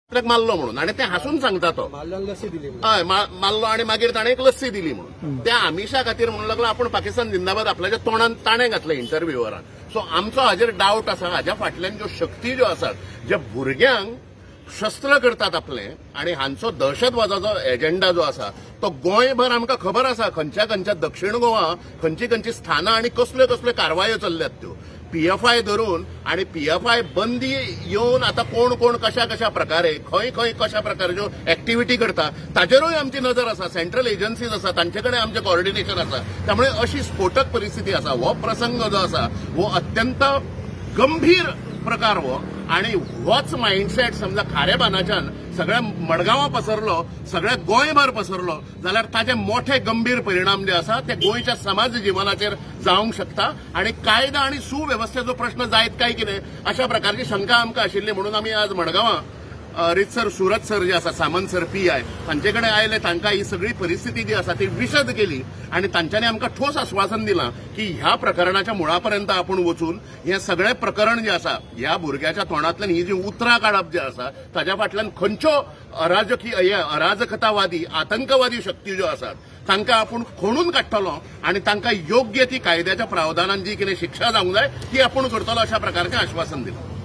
आपल्याक मारलो म्हणून, आनी ते हांसून सांगता तो हय मारलो आनी मागीर ताणें एक लस्सी दिली म्हणून. त्या आमिशा खातीर म्हणून लागलो आपूण पाकिस्तान जिंदाबाद आपल्याच्या तोंडान ताणें घातलें इंटरव्यूअरान. सो आमचो हाजेर डावट आसा, हाज्या फाटल्यान ज्यो शक्ती ज्यो आसात ज्या भुरग्यांक शस्त्र करतात आपले आनी हांचो दहशतवादाचो एजेंडा जो आसा तो गोंयभर आमकां खबर आसा, खंयच्या खंयच्या दक्षिण गोवा खंयची खंयची स्थानां आनी कसल्यो कसल्यो कारवायो चल्ल्यात त्यो पीएफआय धरून आनी पीएफआय बंदी येवन आतां कोण कोण कशा कशा प्रकारे खंय खंय कशा प्रकारच्यो एक्टिविटी करता ताचेरूय आमची नजर आसा. सेंट्रल एजन्सीज आसा तांचे कडेन आमचें कोऑर्डिनेशन आसा. त्यामुळे अशी स्फोटक परिस्थिती आसा. हो प्रसंग जो आसा हो अत्यंत गंभीर प्रकार हो आनी होच मायंडसेट समजा खारेबानाच्यान सगळ्या मडगांवां पसरलो, सगळ्या गोंयभर पसरलो जाल्यार ताचे मोठे गंभीर परिणाम जे आसा ते गोंयच्या समाज जिवनाचेर जावंक शकता आनी कायदा आनी सुवेवस्थेचो प्रश्न जायत काय कितें अशा प्रकारची शंका आमकां आशिल्ली. म्हणून आमी आज मडगांवां रितसर सुरत सर जे आसा, सामंत सर पीआय तांचे कडेन आयले, तांकां ही सगळी परिस्थिती जी आसा ती विशद केली आनी तांच्यांनी आमकां ठोस आश्वासन दिलां की ह्या प्रकरणाच्या मुळा पर्यंत आपूण वचून हें सगळें प्रकरण जें आसा ह्या भुरग्याच्या तोंडांतल्यान ही जी उतरां काडप जें आसा ताज्या फाटल्यान खंयच्यो अराजकतावादी आतंकवादी शक्ती ज्यो आसात तांकां आपूण खणून काडटलो आनी तांकां योग्य ती कायद्याच्या प्रावधानान जी कितें शिक्षा जावंक जाय ती आपूण करतलो अशा प्रकारचें आश्वासन दिलां.